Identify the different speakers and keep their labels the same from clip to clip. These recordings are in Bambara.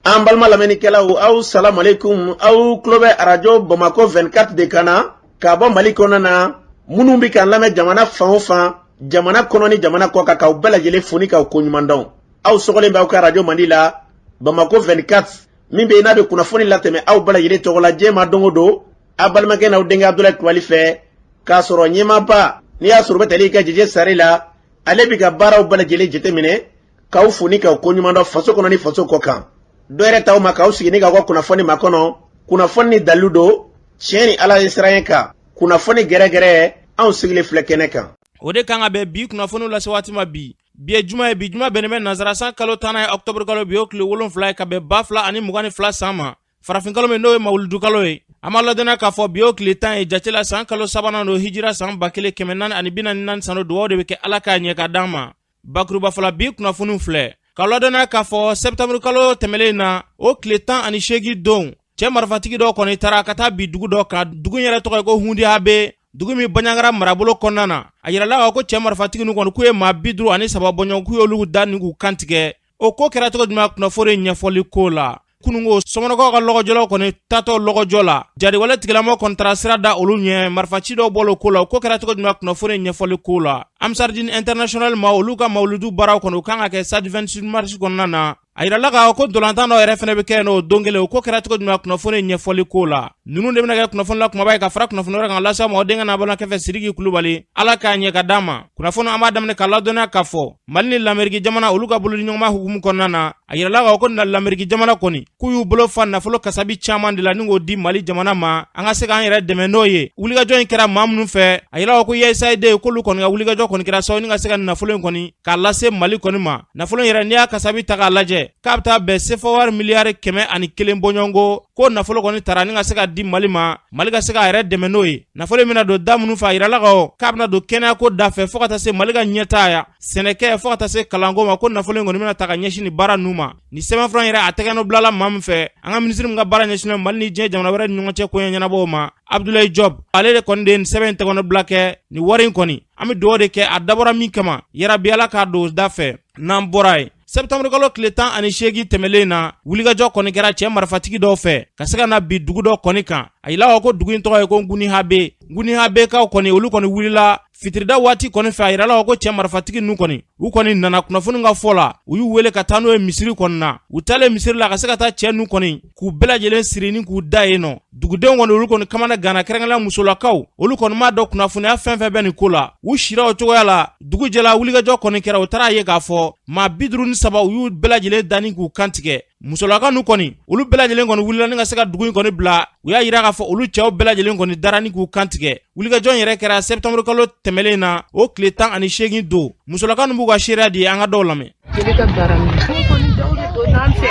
Speaker 1: An balima lamɛnnikɛlaw, aw salamalekun. Aw tulo bɛ Arajo Bamakɔ 24 de kan na k'a bɔ Mali kɔnɔna na. Minnu bɛ k'an lamɛn jamana fan o fan, jamana kɔnɔ ni jamana kɔ kan, k'aw bɛɛ lajɛlen fo ni k'aw koɲuman dɔn. Aw sɔgɔlen bɛ aw ka arajo mandi la, Bamakɔ 24, min bɛ yen n'a bɛ kunnafoni latɛmɛ aw bɛɛ lajɛlen tɔgɔ la diɲɛ ma don o don, aw balimakɛ n'aw denkɛ Abudulayi Kulubali fɛ, k'a sɔrɔ ɲɛmaaba n'i y'a sɔrɔ u bɛ tali kɛ Jeje Sare la. Ale bɛ ka baaraw bɛɛ lajɛlen jateminɛ, k'aw fo ni k'aw koɲuman dɔn faso kɔnɔ ni faso kɔ kan. Dɔ yɛrɛ t'aw ma k'aw sigi ni k'aw ka kunnafoni makɔnɔ. Kunnafoni ni dalilu don, tiɲɛ ni Ala ye siran kan, kunnafoni gɛrɛgɛrɛ, anw sigilen filɛ kɛnɛ kan.
Speaker 2: O de kan ka bɛn bi kunnafoniw lase waati ma bi. Bi ye juma ye, bi juma bɛnnen bɛ nansara san kalo 10nan ye, ɔkutɔburu kalo, bi o tile 7 ye, ka bɛn 2022 san ma, farafinkalo min n'o ye mawuludu kalo ye. An b'a ladɔnniya k'a fɔ bi o tile 10 ye jate la, san kalo sabanan don, hijira san 1444 san don. Dugawu de bɛ kɛ Ala k'a ɲɛ ka d'an ma. Bakuruba fɔlɔ, bi kunnafoniw filɛ ka ladɔnniya k'a fɔ sɛptanburu kalo tɛmɛlen na, o tile 18 don, cɛ marifatigi dɔ kɔni taara ka taa bi dugu dɔ kan. Dugu yɛrɛ tɔgɔ ye ko Hundihabe, dugu min Baɲangara marabolo kɔnɔna na. A yirala ko cɛ marifatigi ninnu kɔni k'u ye maa 53 bɔɲɔgɔn, k'u y'olu da ni k'u kantigɛ. O ko kɛra cogo jumɛn? Kunnafoni ɲɛfɔli ko la, kununko sɔmɔnɔkaw ka lɔgɔjɔlaw kɔni tatɔ lɔgɔjɔ la, jariwale tigilamɔgɔ kɔni taara sira da olu ɲɛ, marifaci dɔw bɔl'o ko la. O ko kɛra cogo jumɛn? Kunnafoni ɲɛfɔli ko la, Ansardine International ma, olu ka mawuludu baaraw kɔni u kan ka kɛ stade 26 mars kɔnɔna na. A yirala k'a ko ntolantan dɔ yɛrɛ fana bɛ kɛ yen n'o don kelen. O ko kɛra cogo jumɛn? Kunnafoni ɲɛfɔli ko la, ninnu de bɛna kɛ kunnafoni la kumaba ye ka fara kunnafoni wɛrɛ kan lase ma. O denkɛ n'a balimakɛ fɛ, Sidiki Kulubali. Ala k'a ɲɛ ka d'a ma. Kunnafoni, an b'a daminɛ ka ladɔnniya k'a fɔ Mali ni Lameriki jamana, olu ka bolodiɲɔgɔnma hukumu kɔnɔna na, a yirala k'a ko Lameriki jamana kɔni k'u y'u bolo fa nafolo kasabi caman de la ni k'o di Mali jamana ma, an ka se k'an yɛrɛ dɛmɛ n'o ye. Wulikajɔ in kɛra maa minnu fɛ, a yirala ko USAID, k'olu kɔni ka wulikajɔ kɔni kɛra sababu ni ka se ka nafolo in kɔni k'a lase Mali kɔni ma. Nafolo in yɛrɛ, n'i y'a kasabi ta k'a lajɛ, k'a bɛ taa bɛn sefa wari miliyari 101 bɔɲɔgɔnko. Ko nafolo kɔni tara ni ka se ka di Mali ma, Mali ka se k'a yɛrɛ dɛmɛ n'o ye. Nafolo in bɛna don da minnu fɛ, a yirala k'a bɛna don kɛnɛyako da fɛ, fo ka taa se Mali ka ɲɛtaa ya sɛnɛkɛ, fo ka taa se kalanko ma. Ko nafolo in kɔni bɛna ta ka ɲɛsin ni baara ninnu ma. Ni sɛbɛnfura in yɛrɛ, a tɛgɛnɔ bilala maa min fɛ, an ka minisiri min ka baara ɲɛsinnen Mali ni diɲɛ jamana wɛrɛ ni ɲɔgɔn cɛ koɲɛ ɲɛnabɔw ma, Abdoulaye Diop, ale de kɔni de ye nin sɛbɛn in tɛgɛnɔ bila kɛ. Nin wari in kɔni, an bɛ dugawu de kɛ, a dabɔra min kama, yarabi Ala k'a don da fɛ. N'an bɔra yen, sɛptanburu kalo tile 18 tɛmɛlen na, wulikajɔ kɔni kɛra cɛ marifatigi dɔw fɛ ka se ka na bi dugu dɔ kɔni kan. A yirala ko dugu in tɔgɔ ye ko Ngunihabe. Ngunihabekaw kɔni, olu kɔni wulila fitirida waati kɔni fɛ. A yirala ko cɛ marifatigi ninnu kɔni, u kɔni nana. Kunnafoni ka fɔ la, u y'u wele ka taa n'o ye misiri kɔni na. U taalen misiri la ka se ka taa cɛ ninnu kɔni k'u bɛɛ lajɛlen siri ni k'u da yen nɔ. Dugudenw kɔni, olu kɔni kamana ganna, kɛrɛnkɛrɛnnenya musolakaw. Olu kɔni m'a dɔn kunnafoniya fɛn fɛn bɛ nin ko la. U sira o cogoya la. Dugu jɛla, wulikajɔ kɔni kɛra. U taara ye k'a fɔ maa 53, u y'u bɛɛ lajɛlen da ni k'u kantigɛ. Musolaka ninnu kɔni, olu bɛɛ lajɛlen kɔni wulila ni ka se ka dugu in kɔni bila. U y'a yira k'a fɔ olu cɛw bɛɛ lajɛlen kɔni dara ni k'u kantigɛ. Wulikajɔ in yɛrɛ kɛra sɛptanburu kalo tɛmɛlen na, o tile 18 don. Musolaka ninnu b'u ka seereya di, an ka dɔw lamɛn.
Speaker 3: Jeli ka baara min kɔni, dɔw de donna an fɛ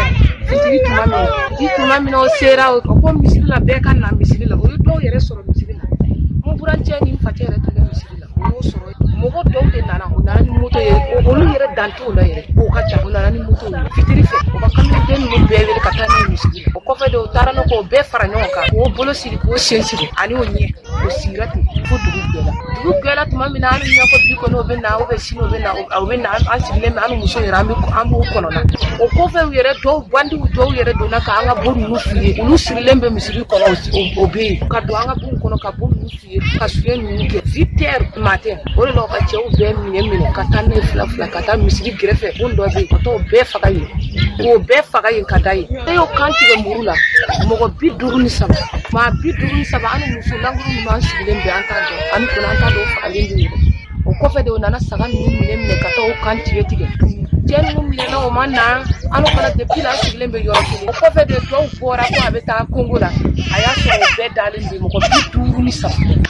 Speaker 3: fitiri tuma min ni tuma min o sera, o ko misiri la, bɛɛ ka na misiri la. O ye dɔw yɛrɛ sɔrɔ misiri la. N burancɛ ni n facɛ yɛrɛ tun bɛ misiri la, o y'o sɔrɔ. Mɔgɔ dɔw de nana, o nana ni moto ye. Olu yɛrɛ dan t'o la yɛrɛ, o ka ca. O nana ni moto ye fitiri fɛ, o ka kamelenden ninnu bɛɛ wele ka taa n'u ye misiri la. O kɔfɛ de, o taara n'o k'o bɛɛ fara ɲɔgɔn kan, k'o bolo siri, k'o sen siri ani o ɲɛ. O sigira ten fo dugu gbɛla. Dugu gbɛla tuma min na, an ɲɛ ko bi kɔni o bɛ na, o bɛ sini o bɛ na, o bɛ na. An sigilen bɛ, an ni muso yɛrɛ, an b'o kɔnɔ na. O kɔfɛ, u yɛrɛ dɔw, bandiw dɔw yɛrɛ donna k'an ka bon ninnu fili. Olu sirilen bɛ misiri kɔnɔ, o bɛ yen ka don an ka bon kɔnɔ ka bon ninnu fili, ka suɲɛ ninnu kɛ 8 heures matin. O de la, u ka cɛw bɛɛ minɛ minɛ ka taa n'u ye fila fila ka taa misiri gɛrɛfɛ bon dɔ bɛ yen, ka t'o bɛɛ faga yen, k'o bɛɛ faga yen ka da yen. E y'o kan tigɛ muru la, mɔgɔ 53, maa 53. An ni muso lankolon ninnu, an sigilen bɛ, an t'a dɔn, an kɔni an t'a dɔn, o fagalen bɛ yɛrɛ. O kɔfɛ de, o nana saga ninnu minɛ minɛ ka taa o kan tigɛ tigɛ. Cɛ ninnu minɛna, o ma na. An fana depuis la, an sigilen bɛ yɔrɔ kelen. O kɔfɛ de, dɔw bɔra ko a bɛ taa kongo la, a y'a sɔrɔ o bɛɛ dalen bɛ, mɔgɔ 53,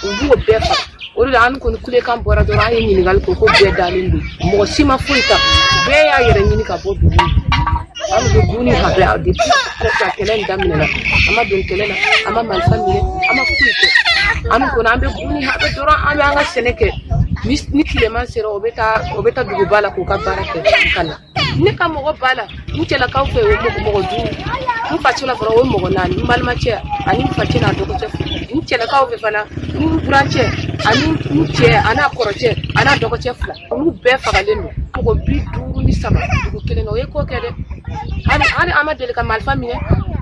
Speaker 3: u b'o bɛɛ faga. O de la, an kɔni kulekan bɔra dɔrɔn, an ye ɲininkali kɛ ko bɛɛ dalen don, mɔgɔ si ma foyi ta, bɛɛ y'a yɛrɛ ɲini ka bɔ dugu. An bɛ guni ka bɛɛ depuis kɛlɛ in daminɛna, an ma don kɛlɛ la, an ma marifa minɛ, an ma foyi kɛ. An kɔni, an bɛ guni a bɛ dɔrɔn, an bɛ an ka sɛnɛ kɛ. Ni tilema sera, o bɛ taa duguba la k'u ka baara kɛ ka na. Ne ka mɔgɔ ba la, n cɛlakaw fɛ, o ye mɔgɔ duuru. N facɛ la fana, o ye mɔgɔ naani, n balimacɛ ani n facɛ n'a dɔgɔcɛ fila. N cɛlakaw fɛ fana, n burancɛ ani n cɛ an'a kɔrɔcɛ an'a dɔgɔcɛ fila, olu bɛɛ fagalen don. Mɔgɔ 53 dugu kelen na, o ye ko kɛ dɛ. Hali an ma deli ka marifa minɛ,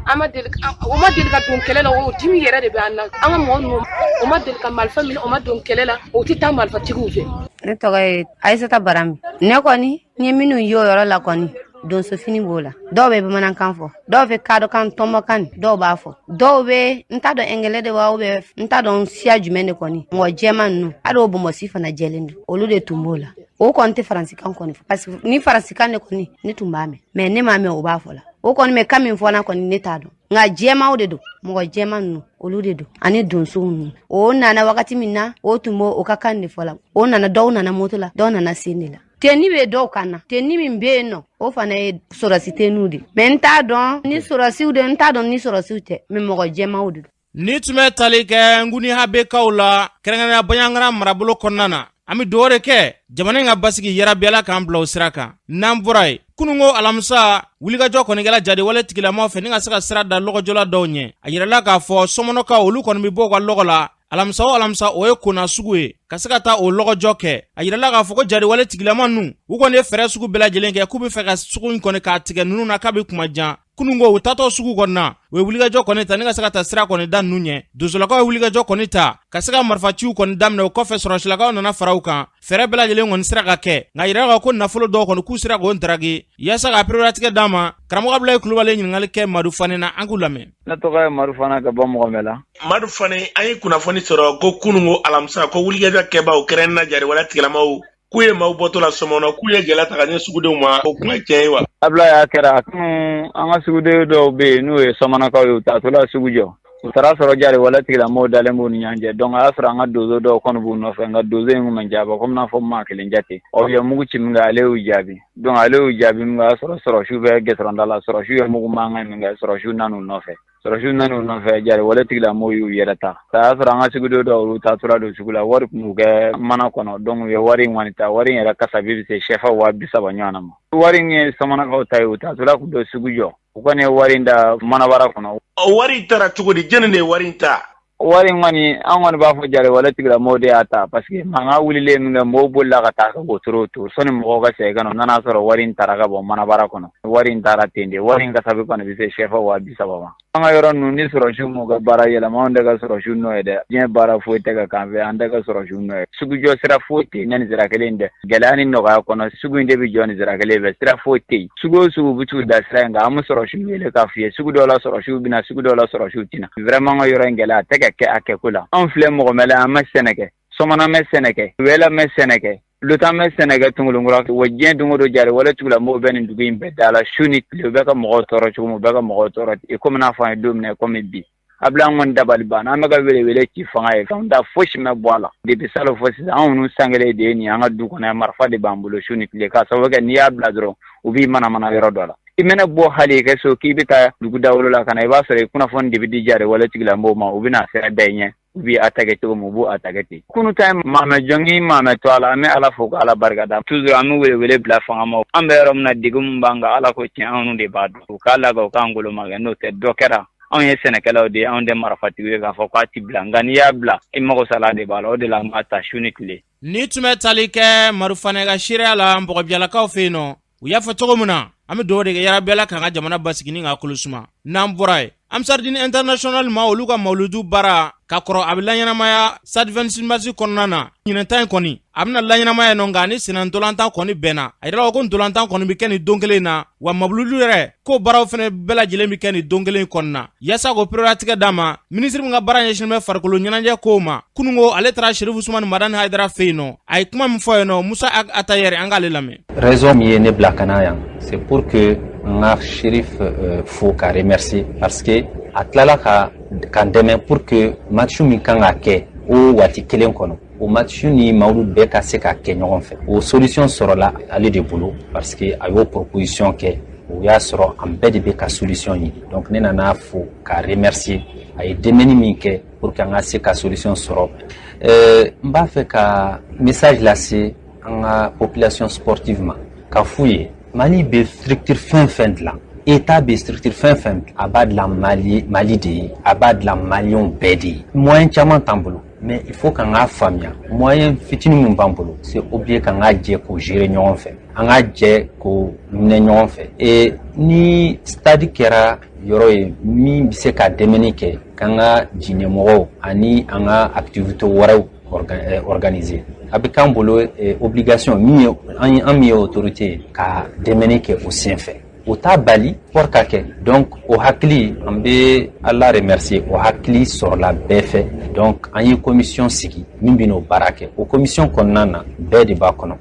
Speaker 3: an ma deli, o ma deli ka don kɛlɛ la. O dimi yɛrɛ de bɛ an na. An ka mɔgɔ ninnu, o ma deli ka marifa minɛ, o ma don kɛlɛ la, o tɛ taa marifatigiw fɛ.
Speaker 4: Ne tɔgɔ ye Ayisata Barami. Ne kɔni n ye minnu ye o yɔrɔ la kɔni, donsofini b'o la, dɔw bɛ bamanankan fɔ, dɔw bɛ kadɔkan, tɔnbɔkan, dɔw b'a fɔ, dɔw bɛ, n t'a dɔn ɛngɛlɛ de wa, bɛ n t'a dɔn siya jumɛn de kɔni. Mɔgɔ jɛman ninnu, hali o bonbonsi fana jɛlen don, olu de tun b'o la. O kɔni tɛ faransikan kɔni fɔ, parce que ni faransikan de kɔni ne tun b'a mɛn, mais ne m'a mɛn o b'a fɔ la. O kɔni bɛ kan min fɔ na kɔni, ne t'a dɔn, nka jɛmanw de don, mɔgɔ jɛman ninnu, olu de don, ani donsow ninnu. O nana wagati min na, o tun b'o o ka kan de fɔ la. O nana, dɔw nana moto la, dɔw nana sen de la. Tenue bɛ dɔw kan na, tenue min bɛ yen nɔ, o fana ye sɔrɔsi tenuew de, mais n t'a dɔn ni sɔrɔsiw de, n t'a dɔn ni sɔrɔsiw tɛ, mais mɔgɔ jɛmanw de don.
Speaker 2: Ni tun bɛ tali kɛ Nguni Habekaw la, kɛrɛnkɛrɛnnenya Baɲangara marabolo kɔnɔna na, an bɛ dugawu de kɛ jamana in ka basigi, yarabi Ala k'an bila o sira kan. N'an bɔra yen, kununko alamisa, wulikajɔ kɔni kɛla jadiwale tigilamaw fɛ ni ka se ka sira da lɔgɔjɔla dɔw ɲɛ. A yirala k'a fɔ sɔmɔnɔkaw, olu kɔni bɛ bɔ u ka lɔgɔ la alamisa o alamisa, o ye kona sugu ye, ka se ka taa o lɔgɔjɔ kɛ. A yirala k'a fɔ ko jadiwale tigilama ninnu, u kɔni ye fɛɛrɛ sugu bɛɛ lajɛlen kɛ k'u bɛ fɛ ka sugu in kɔni k'a tigɛ ninnu na k'a bɛ kuma jan. Kununko, u taatɔ sugu kɔnɔna, u ye wulikajɔ kɔni ta ni ka se ka taa sira kɔni da ninnu ɲɛ. Donsolakaw ye wulikajɔ kɔni ta ka se ka marifaciw kɔni daminɛ. O kɔfɛ, sɔrɔsilakaw nana fara u kan. Fɛɛrɛ bɛɛ lajɛlen kɔni sera ka kɛ, nka yira ka ko nafolo dɔw kɔni k'u sera k'o daraki. Yaasa ka pereperelatigɛ d'a ma, karamɔgɔ Abulayi Kulubali ɲininkali kɛ Madu Fane na, an k'u lamɛn.
Speaker 5: Ne tɔgɔ ye Madu Fane ka bɔ Mɔgɔmɛla.
Speaker 1: Madu Fane, an ye kunnafoni sɔrɔ ko kununko alamisa, ko wulikajɔ kɛbaw, kɛrɛnkɛrɛnnenya jariwale tigilamaw, k'u ye maaw bɔtɔ la Sɔmɔnɔ, k'u ye gɛlɛya ta ka ɲɛ sugudenw ma. O kuma ye tiɲɛ ye wa?
Speaker 5: Abulayi, a kɛra kunun. An ka suguden dɔw bɛ yen, n'o ye Sɔmɔnɔkaw ye, u taatɔla sugu jɔ, u taara sɔrɔ jariwale tigilamɔgɔw dalen b'u ni ɲɔgɔn cɛ. Donc a y'a sɔrɔ an ka donso dɔw kɔni b'u nɔfɛ, nka donso in kun ma jaabi, komi n'a fɔ maa kelen jate. Ɔ, u ye mugu ci min kɛ, ale y'u jaabi. Donc ale y'u jaabi min kɛ, o y'a sɔrɔ sɔrɔsiw bɛ gɛtɔrɔnda la. Sɔrɔsiw ye mugu mankan min kɛ, sɔrɔsiw nan'u nɔfɛ. Sɔrɔsiw nan'u nɔfɛ, jariwale tigilamɔgɔw y'u yɛrɛ ta. A y'a sɔrɔ an ka suguden dɔw, olu taatɔla don sugu la, wari tun b'u kɛ mana kɔnɔ. Donc u ye wari in kɔni ta. Wari in yɛrɛ kasabi bɛ se sɛfa 30,000 ɲɔgɔn ma. Wari in ye Sɔmɔnɔkaw ta ye. U taatɔla kun don sugu jɔ, u kɔni ye wari in da manabara kɔnɔ.
Speaker 1: O wari in taara cogo di? Jɛnni de ye wari in ta?
Speaker 5: Wari in kɔni, an kɔni b'a fɔ jariwale tigilamɔgɔw de y'a ta, parce que mankan wulilen min kɛ, mɔgɔw bolila ka taa ka wotoro to. Sɔnni mɔgɔw ka segin ka na, u nana sɔrɔ wari in taara ka bɔ manabara kɔnɔ. Wari in taara ten de. Wari in kasabi kɔni bɛ se sɛfa 30,000 ma. An ka yɔrɔ ninnu, ni sɔrɔsiw m'u ka baara yɛlɛma, anw tɛ ka sɔrɔsiw nɔ ye dɛ. Diɲɛ baara foyi tɛ ka k'an fɛ, an tɛ ka sɔrɔsiw nɔ ye. Sugujɔ sira foyi tɛ yen ne ni sira kelen tɛ. Gɛlɛya ni nɔgɔya kɔnɔ, sugu in de bɛ jɔ ni sira kelen fɛ, sira foyi tɛ yen. Sugu o sugu bɛ t'u da sira in kan, an bɛ sɔrɔsiw wele k'a f'i ye, sugu dɔw la sɔrɔsiw bɛ na, sugu dɔw la sɔrɔsiw tɛ na. Vraiment, an ka yɔrɔ in gɛlɛya a tɛ ka kɛ a kɛko la. Anw filɛ Mɔgɔmɛla, an ma sɛnɛ kɛ, Sɔmɔnɔ mɛ sɛnɛ kɛ, Wɛla mɛ sɛnɛ kɛ, Lutan bɛ sɛnɛ kɛ, Tungolonkura wa. Diɲɛ don o don, jari wale tigilamɔgɔw bɛ nin dugu in bɛɛ da la su ni tile. U bɛ ka mɔgɔw tɔɔrɔ cogo min, u bɛ ka mɔgɔw tɔɔrɔ i komi n'a fɔ an ye don min na komi bi. A bila an kɔni dabali banna. An bɛ ka wele wele ci fanga ye, fɛn da fosi ma bɔ a la depuis salon fo sisan. Anw ninnu san kelen de ye nin an ka du kɔnɔ yan, marifa de b'an bolo su ni tile, k'a sababu kɛ n'i y'a bila dɔrɔn, u b'i manamana yɔrɔ dɔ la. I mɛnɛ bɔ hali i kɛ so k'i bɛ taa dugu dawolo la ka na, i b'a sɔrɔ i kunnafoni de bɛ di jari wale tigilamɔgɔw ma. U bɛna sira da i ɲɛ, u b'i attaquer cogo min, u b'u attaquer ten. Kunu ta ye maamɛ jɔnki maamɛ to a la. An bɛ Ala fo k'Ala barika da. Toujours an bɛ wele wele bila fanga ma. An bɛ yɔrɔ min na, degun min b'an kan, Ala ko tiɲɛ, anw de b'a dɔn. U k'a lagɛ, u k'an golo magɛ, n'o tɛ dɔ kɛra. Anw ye sɛnɛkɛlaw de ye, anw tɛ marifatigiw ye k'a fɔ k'a ti bila, nka n'i y'a bila, i mago sala de b'a la. O de la an b'a ta su ni tile.
Speaker 2: Ni tun bɛ tali kɛ Marufanɛ ka seereya la Nbɔgɔbiyalakaw fɛ yen nɔ, u y'a fɔ cogo min na, an bɛ dugawu de kɛ yarabi Ala k'an ka jamana basigi ni k'a kolo suma. N'an bɔra yen, Ansardine International ma, olu ka mawuludu baara ka kɔrɔ, a bɛ laɲɛnamaya stade 26 mars kɔnɔna na. Ɲinan ta in kɔni, a bɛna laɲɛnamaya nɔ, nka ni senna ntolantan kɔni bɛnna. A yirala ko ntolantan kɔni bɛ kɛ nin don kelen na wa, mawuludu yɛrɛ ko baaraw fana bɛɛ lajɛlen bɛ kɛ nin don kelen kɔnɔna. Yaasa k'o pereperelatigɛ d'a ma, minisiri min ka baara ɲɛsinnen bɛ farikolo ɲɛnajɛ kow ma, kununko ale taara Serifu Usumani Madani Hayidara fɛ yen nɔ. A ye kuma min fɔ yen nɔ, Musa Atayɛri, an k'ale lamɛn.
Speaker 6: Raison min ye ne bila ka na yan, c'est pour que n ka Shérif fo ka remercier, parce que a tilala ka k'an dɛmɛ pour que match min kan ka kɛ o waati kelen kɔnɔ, o match ni mawuludu bɛɛ ka se ka kɛ ɲɔgɔn fɛ. O solution sɔrɔla ale de bolo, parce que a y'o proposition kɛ, o y'a sɔrɔ an bɛɛ de bɛ ka solution ɲini. Donc ne nana fo ka remercier, a ye dɛmɛni min kɛ pour que an ka se ka solution sɔrɔ. N b'a fɛ ka message lase an ka population sportive ma, ka f'u ye, Mali bɛ structure fɛn fɛn dilan, État bɛ structure fɛn fɛn, a b'a dilan Mali, Mali de ye, a b'a dilan Maliyɛnw bɛɛ de ye. Moyen caman t'an bolo. Mais il faut k'an k'a faamuya, moyen fitinin min b'an bolo, c'est obligé k'an ka jɛ k'o gérer ɲɔgɔn fɛ, an ka jɛ k'o minɛ ɲɔgɔn fɛ. Et ni stade kɛra yɔrɔ ye min bɛ se ka dɛmɛni kɛ k'an ka jinɛmɔgɔw ani an ka activité wɛrɛw organiser, a bɛ k'an bolo obligation min ye an min ye autorité ye ka dɛmɛni kɛ o sen fɛ. O t'a bali sport ka kɛ. Donc o hakili, an bɛ Ala remercier, o hakili sɔrɔla bɛɛ fɛ. Donc an ye commission sigi min bɛ n'o baara kɛ. O commission kɔnɔna na, bɛɛ de b'a kɔnɔ,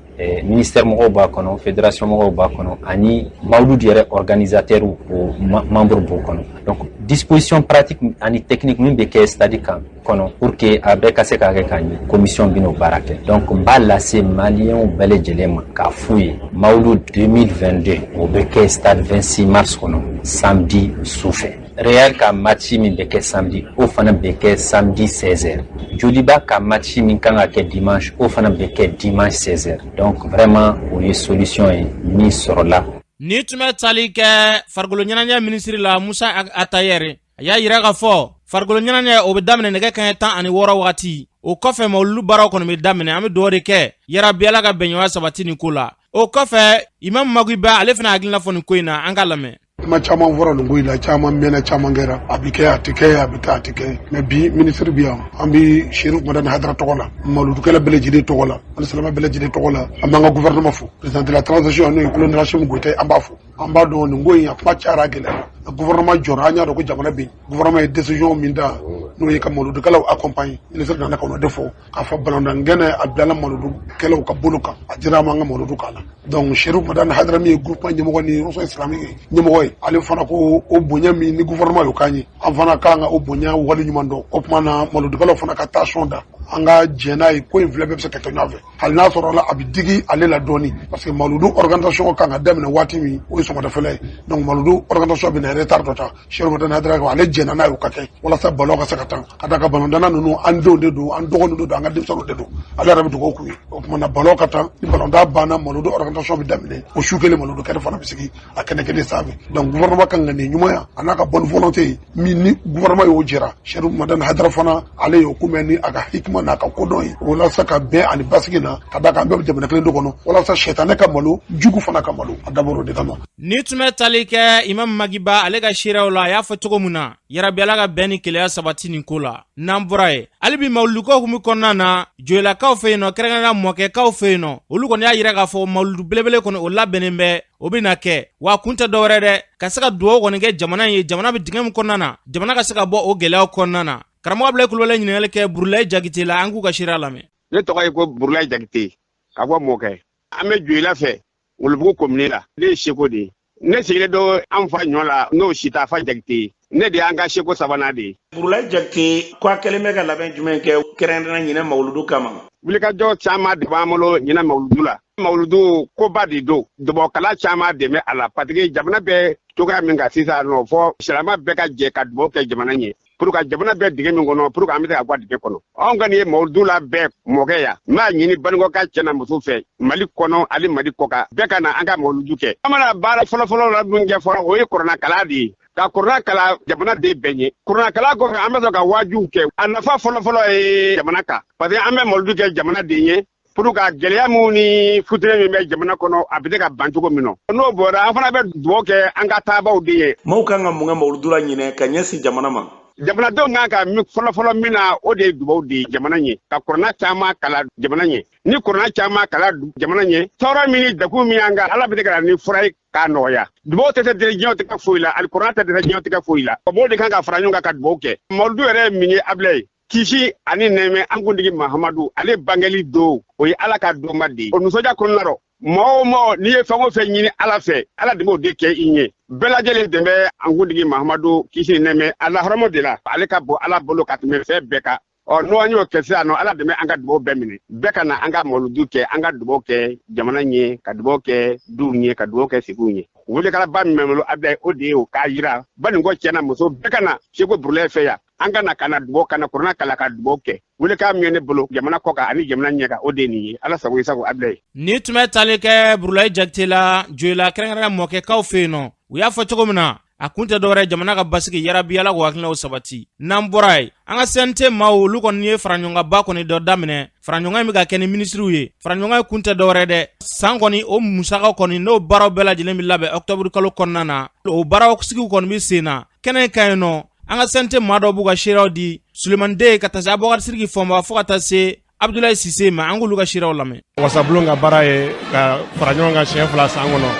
Speaker 6: ministère mɔgɔw b'a kɔnɔ, fédération mɔgɔw b'a kɔnɔ, ani mawulud yɛrɛ organisateur, o membre b'o kɔnɔ. Donc disposition pratique ani technique min bɛ kɛ stade kan kɔnɔ pour que a bɛɛ ka se ka kɛ ka ɲɛ, commission bɛ n'o baara kɛ. Donc n b'a lase maliyɛnw bɛɛ lajɛlen ma k'a f'u ye, mawulud 2022, o bɛ kɛ stade 26 mars kɔnɔ, samedi su fɛ. Real ka match min bɛ kɛ samedi, o fana bɛ kɛ samedi 16h. Joliba ka match min kan ka kɛ dimanche, o fana bɛ kɛ dimanche 16h. Donc vraiment, o ye solution ye min sɔrɔla.
Speaker 2: Ni tun bɛ tali kɛ farikolo ɲɛnajɛ minisiri la, Musa Atayɛrɛ, a y'a yira k'a fɔ farikolo ɲɛnajɛ, o bɛ daminɛ nɛgɛ kanɲɛ 16 wagati. O kɔfɛ, mawuludu baaraw kɔni bɛ daminɛ. An bɛ dugawu de kɛ yarabi, Ala ka bɛnɲɔgɔnya sabati nin ko la. O kɔfɛ, Imam Maguiba, ale fana hakilina fɔ nin ko in na, an ka lamɛn.
Speaker 7: Kuma caman fɔra nin ko in la, caman mɛnna, caman kɛra, a bɛ kɛ, a tɛ kɛ, a bɛ taa, a tɛ kɛ. Mais bi, minisiri bi yan, an bɛ Serif Madani Hayidara tɔgɔ la, maludukɛla bɛɛ lajɛlen tɔgɔ la, ani silamɛ bɛɛ lajɛlen tɔgɔ la, an b'an ka gouvernement fo. Président de la transition, n'o ye colonel Assimi Goïta ye, an b'a fo. An b'a dɔn nin ko in, a kuma cayara, a gɛlɛyara, gouvernement jɔra. An y'a dɔn ko jamana bɛ yen, gouvernement ye décision min ta, n'o ye ka maludukɛlaw accompagner. Ministre nana ka n'o de fɔ k'a fɔ balontan kɛnɛ, a bilala maludukɛlaw ka bolo kan, a dira an ma, an ka maludu k'a la. Donc Serif Madani Hayidara, min ye groupement ɲɛmɔgɔ ni Réseau islamique ɲɛmɔgɔ ye, ale fana ko o bonya min ni gouvernement y'o k'an ye, an fana kan ka o bonya wale ɲuman dɔn. O tuma na, maludukɛlaw fana ka tension da, an ka jɛn n'a ye, ko in filɛ, bɛɛ bɛ se ka kɛ ɲɔgɔn fɛ, hali n'a sɔrɔ la a bɛ digi ale la dɔɔni, parce que maludu organisation kan ka daminɛ waati min, o ye sɔgɔmadafɛla ye. Donc maludu organisation bɛ na retard dɔ ta. Serif Madani Hayidara ko ale jɛnna n'a ye, o ka kɛ walasa ballon ka se ka tan ka da ka balontanna ninnu, an denw de don, an dɔgɔninw de don, an ka denmisɛnninw de don, ale yɛrɛ bɛ dugawu k'u ye. O tuma na, ballon ka tan, ni balontan banna, maludu organisation bɛ daminɛ o su kelen, maludu kɛnɛ fana bɛ sigi a kɛnɛ kelen sanfɛ. Donc gouvernement kan ka nin ɲumanya, a n'a ka bonne volonté ye min ni gouvernement y'o jira. Serif Madani Hayidara fana, ale y'o kunbɛn ni a ka hikima n'a ka kodɔn ye, walasa ka bɛn ani basigi na, ka da kan an bɛɛ bɛ jamana kelen de kɔnɔ, walasa sɛtanɛ ka malo, jugu fana ka malo, a dabɔra o de kama.
Speaker 2: Ni tun bɛ tali kɛ Imam Magiba, ale ka seereyaw la, a y'a fɔ cogo min na, yarabi, Ala ka bɛn ni keleya sabati nin ko la. N'an bɔra ye, hali bi mawuluduko hukumu kɔnɔna na, joyilakaw fɛ yen nɔ, kɛrɛnkɛrɛnnenya mɔkɛkaw fɛ yen nɔ, olu kɔni y'a yira k'a fɔ mawuludu belebele kɔni, o labɛnnen bɛ, o bɛna kɛ. Wa kun tɛ dɔwɛrɛ dɛ, ka se ka dugawu kɔni kɛ jamana ye, jamana bɛ dingɛ min kɔnɔna na, jamana ka se ka bɔ o gɛlɛyaw kɔnɔna na. Karamɔgɔ Abulayi Kulubali ɲininkali kɛ Burulayi Jakite la, an k'u ka seereya lamɛn.
Speaker 8: Ne tɔgɔ ye ko Burulayi Jakite, ka bɔ Mɔkɛ. An bɛ Joyila fɛ, Wolobugu komini la. Ne ye seko de ye. Ne sigilen don an fa ɲɔ la, n'o Sitafa Jakite ye. Ne de y'an ka seko sabanan de ye.
Speaker 1: Burulayi Jakite, ko a kɛlen bɛ ka labɛn jumɛn kɛ kɛrɛnkɛrɛnnenya ɲinɛ mawuludu kama?
Speaker 8: Wulikajɔ caman de b'an bolo ɲinɛ mawuludu la. Mawuludu koba de don, dubawukala caman de bɛ a la, parce que jamana bɛ cogoya min kan sisan nɔ, fɔ silamɛ bɛɛ ka jɛ ka dubawu kɛ jamana ye, pour que jamana bɛ dingɛ min kɔnɔ, pour que an bɛ se ka bɔ dingɛ kɔnɔ. Anw kɔni ye mawuludu la bɛɛ mɔkɛ yan. N b'a ɲini Banikɔka cɛ na muso fɛ, Mali kɔnɔ ani Mali kɔkan, bɛɛ ka na an ka mawuludu kɛ. An mana baara fɔlɔfɔlɔ la min kɛ fɔlɔ, o ye kuranɛkalan de ye, ka kuranɛ kalan jamana den bɛɛ ye. Kuranɛkalan kɔfɛ, an bɛ sɔrɔ ka waajuw kɛ. A nafa fɔlɔfɔlɔ ye jamana kan, parce que an bɛ mawuludu kɛ jamana den ye, pour ka gɛlɛya minnu ni futinɛ min bɛ jamana kɔnɔ, a bɛ se ka ban cogo min na. N'o bɔra, an fana bɛ dugawu kɛ an ka taabaw de ye.
Speaker 1: Maaw kan ka mun kɛ mawuludu la ɲinɛ ka ɲɛsin jamana ma?
Speaker 8: Jamanadenw kan ka min fɔlɔfɔlɔ min na, o de ye dugawu de ye jamana ye, ka kuranɛ caman kalan jamana ye. Ni kuranɛ caman kalan jamana ye, tɔɔrɔ min ni degun min y'an kan, Ala bɛ se ka na ni fura ye k'a nɔgɔya. Dugawu tɛ se diɲɛ tigɛ foyi la, hali kuranɛ tɛ dɛsɛ diɲɛ tigɛ foyi la. Mɔgɔw de kan ka fara ɲɔgɔn kan ka dugawu kɛ. Mawuludu yɛrɛ ye min ye, Abilaye, kisi ani nɛɛmɛ an kuntigi Mahamadu, ale bangeli don, o ye Ala ka donba de ye. O nisɔndiya kɔnɔna rɔ, mɔgɔ o mɔgɔ, n'i ye fɛn o fɛn ɲini Ala fɛ, Ala de b'o de kɛ i ɲɛ. Bɛɛ lajɛlen de bɛ an kuntigi Mahamadu, kisi ni nɛɛmɛ, a lahɔrɔmɔ de la, ale ka bon Ala bolo ka tɛmɛ fɛn bɛɛ kan. Ɔ n'o an y'o kɛ sisan nɔ, Ala de bɛ an ka dugawu bɛɛ minɛ. Bɛɛ ka na an ka mawuludu kɛ, an ka dugawu kɛ jamana ɲɛ, ka dugawu kɛ duw ɲɛ, ka dugawu kɛ sigiw ɲɛ. Welekalaba min bɛ n bolo Abilaye, o de ye o k'a yira Banikɔ cɛ n'a muso bɛɛ ka na Seko Burulayi fɛ yan. An ka na ka na dugawu, ka na kuranɛ kalan, ka dugawu kɛ. Welekan min ye ne bolo jamana kɔ kan ani jamana ɲɛ kan, o de ye nin ye. Ala sago i sago, Abilaye.
Speaker 2: Ni tun bɛ tali kɛ Burulayi Jakite la, Joyila, kɛrɛnkɛrɛnnenya mɔkɛkaw fɛ yen nɔ, u y'a fɔ cogo min na. A kun tɛ dɔwɛrɛ, jamana ka basigi. Yarabi, Ala k'o hakilinaw sabati. N'an bɔra yen, an ka CNT maaw, olu kɔni ye faraɲɔgɔnkanba kɔni dɔ daminɛ. Faraɲɔgɔnkan in bɛ ka kɛ ni minisiriw ye. Faraɲɔgɔnkan in kun tɛ dɔwɛrɛ dɛ, san kɔni o musakaw kɔni, n'o baaraw bɛɛ lajɛlen bɛ labɛn ɔkutɔburu kalo kɔnɔna na, o baaraw sigiw kɔni bɛ sen na. Kɛnɛ kan yen nɔ, an ka CNT maa dɔw b'u ka seereyaw di, Sulemani Den ka taa se Abubakari Siriki Fɔnba fo ka taa se Abudulayi Sise ma. An k'olu ka seereyaw lamɛn.
Speaker 9: Wasabulon ka baara ye ka fara ɲɔgɔn kan siɲɛ 2 san kɔnɔ.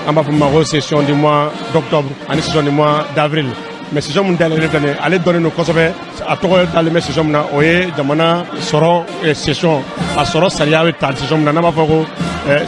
Speaker 9: An b'a fɔ ma ko session du mois d'octobre ani session du mois d'avril. Mais session min dayɛlɛlen filɛ nin ye, ale dɔnnen don kosɛbɛ. A tɔgɔ dalen bɛ session min na, o ye jamana sɔrɔ session, a sɔrɔ sariya bɛ ta session min na, n'an b'a fɔ ko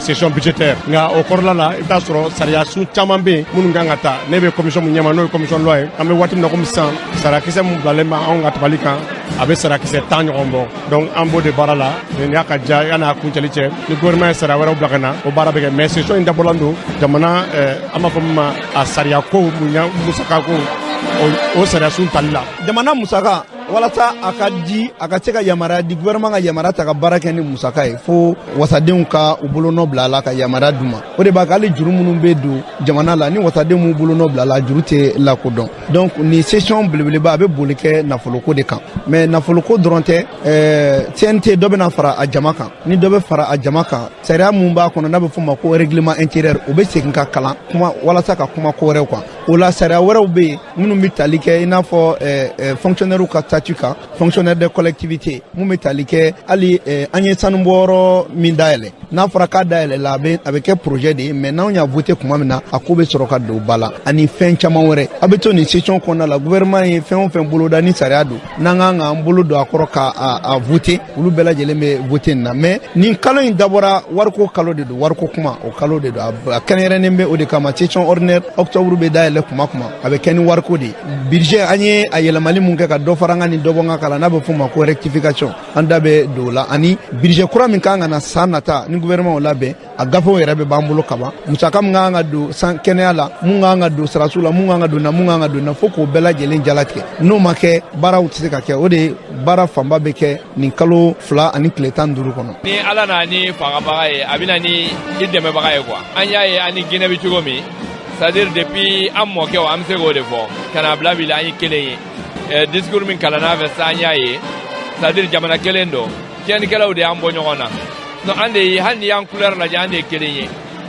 Speaker 9: session budgétaire. Nka o kɔrɔla la, i bɛ taa sɔrɔ sariya sun caman bɛ yen minnu kan ka ta. Ne bɛ commission min ɲɛma, n'o ye commission loi ye, an bɛ waati min na komi sisan, sariyakisɛ min bilalen bɛ anw ka tabali kan, a bɛ sariyakisɛ 10 ɲɔgɔn bɔ. Donc an b'o de baara la. Nin y'a ka diya yan'a kuncɛli cɛ, ni gouvernement ye sariya wɛrɛw bila ka na, o baara bɛ kɛ. Mais session in dabɔlan don jamana, an b'a fɔ min ma a sariya ko musaka ko, o sariya sun tali la.
Speaker 10: Jamana musaka, walasa a ka di, a ka se ka yamaruya di, gouvernement ka yamaruya ta ka baara kɛ ni musaka ye, fo wasadenw ka u bolonɔ bila a la ka yamaruya d'u ma. O de b'a kɛ hali juru minnu bɛ don jamana la, ni wasadenw m'u bolonɔ bila a la, juru tɛ lakodɔn. Donc nin session belebeleba, a bɛ boli kɛ nafoloko de kan. Mais nafoloko dɔrɔn tɛ, CNT dɔ bɛna fara a jama kan. Ni dɔ bɛ fara a jama kan, sariya mun b'a kɔnɔ n'a bɛ f'o ma ko règlement intérieur, o bɛ segin ka kalan kuma walasa ka kuma ko wɛrɛw kan. O la, sariya wɛrɛw bɛ yen minnu bɛ tali kɛ, i n'a fɔ fonctionnaire ka statut kan, fonctionnaire de collectivité, mun bɛ tali kɛ hali an ye sanubɔyɔrɔ min dayɛlɛ. N'a fɔra k'a dayɛlɛ la, a bɛ kɛ projet de ye. Mais n'anw y'a voté tuma min na, a ko bɛ sɔrɔ ka don ba la, ani fɛn caman wɛrɛ. A bɛ to nin session kɔnɔna la, gouvernement ye fɛn o fɛn boloda ni sariya don, n'an kan k'an bolo don a kɔrɔ ka a voté, olu bɛɛ lajɛlen bɛ voté nin na. Mais nin kalo in dabɔra wariko kalo de don, wariko kuma o kalo de don. A kɛrɛnkɛrɛnnen bɛ o de kama. Session ordinaire octobre bɛ dayɛlɛ kuma kuma, a bɛ kɛ ni wariko de ye. Budget, an ye a yɛlɛmali mun kɛ ka dɔ fara an ka ni dɔ bɔ n ka kalan, n'a bɛ f'o ma ko rectification, an da bɛ don o la. Ani budget kura min kan ka na san nata, ni gouvernement o labɛn, a gafew yɛrɛ bɛ b'an bolo kaban. Musaka min kan ka don san kɛnɛya la, mun kan ka don sirasiw la, mun kan ka don na, mun kan ka don na, fo k'o bɛɛ lajɛlen jalatigɛ. N'o ma kɛ, baaraw tɛ se ka kɛ. O de baara fanba bɛ kɛ nin kalo 2 ani tile 15 kɔnɔ.
Speaker 11: Ni Ala nana ni fangabaga ye, a bɛ na ni i dɛmɛbaga ye quoi. An y'a ye an ni Guinée bɛ cogo min, c'est à dire depuis an mɔkɛw, an bɛ se k'o de fɔ ka n'a bila bi la, an ye kelen ye. Discours min kalanna fɛ sisan, an y'a ye, c'est à dire jamana kelen don. Tiɲɛnikɛlaw de y'an bɔ ɲɔgɔn na. Donc an de ye, hali n'i y'an couleur lajɛ, an de ye kelen ye.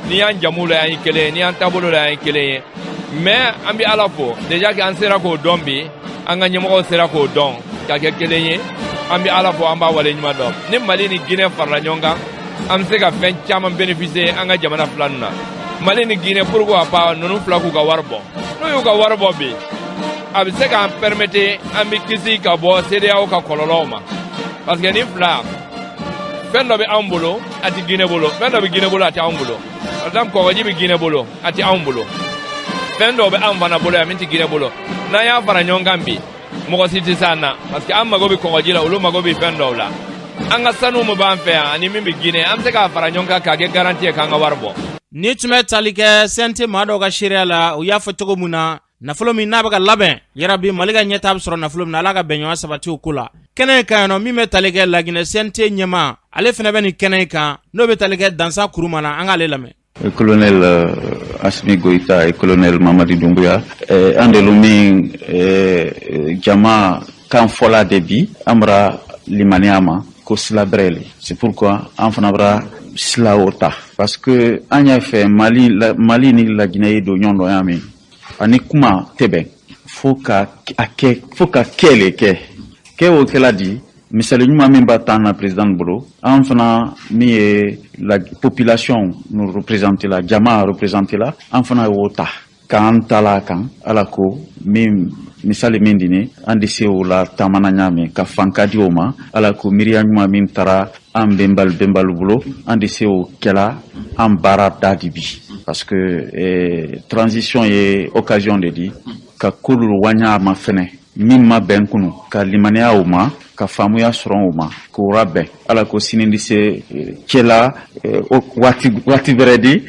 Speaker 11: N'i y'an jamu lajɛ, an ye kelen ye. N'i y'an taabolo lajɛ, an ye kelen ye. Mais an bɛ Ala fo déjà que an sera k'o dɔn bi, an ka ɲɛmɔgɔw sera k'o dɔn ka kɛ kelen ye. An bɛ Ala fo, an b'a waleɲuman dɔn. Ni Mali ni Guinée farala ɲɔgɔn kan, an bɛ se ka fɛn caman bénéficier an ka jamana fila ninnu na. Mali ni Guinée, pourquoi pas ninnu fila k'u ka wari bɔ? N'u y'u ka wari bɔ bi, a bɛ se k'an permettre an bɛ kisi ka bɔ CEDEAO ka kɔlɔlɔw ma, parce que ni fila, fɛn dɔ bɛ anw bolo, a tɛ Guinée bolo, fɛn dɔ bɛ Guinée bolo, a tɛ anw bolo. Par exemple, kɔgɔji bɛ Guinée bolo, a tɛ anw bolo. Fɛn dɔw bɛ anw fana bolo yan min tɛ Guinée bolo. N'an y'a fara ɲɔgɔn kan bi, mɔgɔ si tɛ s'an na, parce que an mago bɛ kɔgɔji la, olu mago bɛ fɛn dɔw la. An ka sanu min b'an fɛ yan ani min bɛ Guinée, an bɛ se k'a fara ɲɔgɔn kan k'a kɛ garantie ye k'an ka wari bɔ.
Speaker 2: Ni tun bɛ tali kɛ CNT maa dɔw ka seereya la, u y'a fɔ cogo min na, nafolo min n'a bɛ ka labɛn, yarabi Mali ka ɲɛtaa bɛ sɔrɔ nafolo min na, Ala ka bɛnɲɔgɔn sabati o ko la. Kɛnɛ kan yen nɔ, min bɛ tali kɛ Laginɛ CNT ɲɛmaa, ale fana bɛ nin kɛnɛ kan, n'o bɛ tali kɛ Dansa Kuruma na, an k'ale lamɛn.
Speaker 12: Colonel Assimi Goïta et colonel Mamadi Doumbouya, an de min jama kan fɔla de bi, an bara limaniya ma ko sila bɛrɛ le. C'est pourquoi an fana bara sila o ta, parce que an y'a fɛ Mali, Mali ni Laginɛ ye don ɲɔgɔn dɔ y'a min ani kuma tɛ bɛn, fo ka a kɛ, fo ka kɛ le kɛ kɛ o kɛla di. Misali ɲuman min b'a t'an na président bolo, an fana min ye la population nous représenter la, jama représenter la, an fana y'o ta k'an tala kan. Ala ko min misali min di ne, an di se o la taamana ɲa min ka fanka di o ma. Ala ko miiriya ɲuman min taara an bɛnbali bɛnbali bolo, an di se o kɛla an baara da di bi, parce que transition ye occasion de di ka kolu waɲa ma fɛnɛ min ma bɛn kunu, ka limaniya o ma, ka faamuya sɔrɔ o ma, k'o rabɛn. Ala ko sini di se cɛla waati waati wɛrɛ di,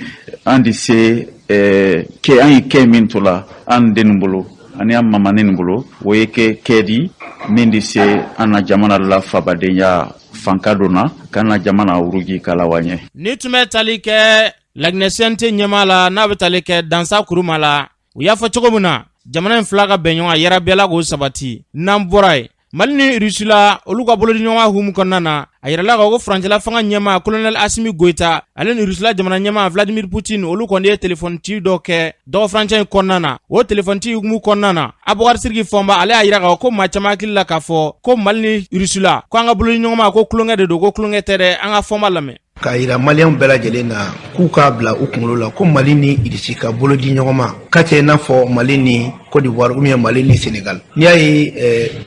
Speaker 12: an di se kɛ an ye kɛ min to la an dennu bolo ani an mamanin bolo, o ye kɛ kɛ di min di se an na jamana la fabadenya fanka don na, k'an na jamana wuruji k'a la wa ɲɛ.
Speaker 2: Ni tun bɛ tali kɛ Laginɛ CNT ɲɛmaa la, n'a bɛ tali kɛ Dansa Kuruma la. U y'a fɔ cogo min na, jamana in fila ka bɛn ɲɔgɔn yarabi Ala k'o sabati. N'an bɔra yen, Mali ni Rusila olu ka bolodiɲɔgɔn hukumu kɔnɔna na, a yirala k'a ko furancɛla fanga ɲɛmaa Colonel Asimi Goyita ale ni Rusila jamana ɲɛmaa Vladimir Putin, olu kɔni ye telefɔni ci dɔ kɛ dɔgɔfurancɛ in kɔnɔna na. O telefɔni ci hukumu kɔnɔna na, Abubakar Siriki Fɔnba ale y'a yira k'a fɔ ko maa caman hakili la k'a fɔ ko Mali ni Rusila ko an ka bolodiɲɔgɔnma ko tulonkɛ de don, ko tulonkɛ tɛ dɛ. An ka Fɔnba lamɛn.
Speaker 10: K'a yira maliyɛnw bɛɛ lajɛlen na k'u k'a bila u kunkolo la ko Mali ni Irisi ka bolodi ɲɔgɔn ma k'a tɛ i n'a fɔ Mali ni Côte d'Ivoire ou bien Mali ni Sénégal. N'i y'a ye